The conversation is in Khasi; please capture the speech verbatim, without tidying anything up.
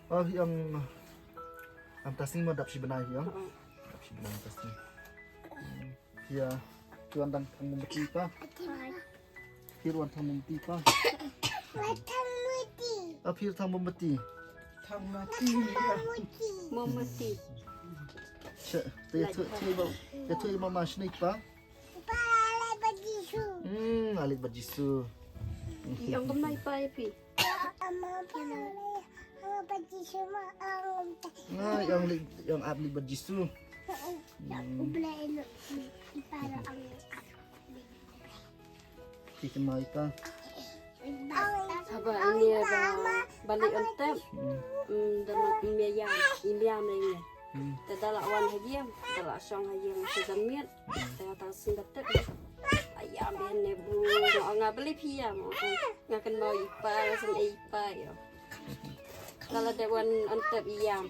Oh, hi ong. Am ta sing ma dap shi bnai hi ong. Dap shi bnai ta sing. Hi ya, tuan dang thang mombati pa. Hi ruan thang mombati pa. Hi ruan thang mombati. Thang mombati. Mombati. Te tu tu ba. Te tu ma ma shni pa. Hmm, alik ba Jisu. Hi ong kam nai pa ya pi. Nga yang li yang ap li ba Jisu. Ki kemai ka. Haba ini ba balik ontep. Hmm, dalam mia yang, mia yang ni. Hmm. Te da la wan ha ïing, da la shong ha ïing, te da miet, te da tang sing da tep. Ayam ben ne bu, nga beli pia mo. Nga kan mau ipa, nga sen ipa yo. Da la de wan antep iyam.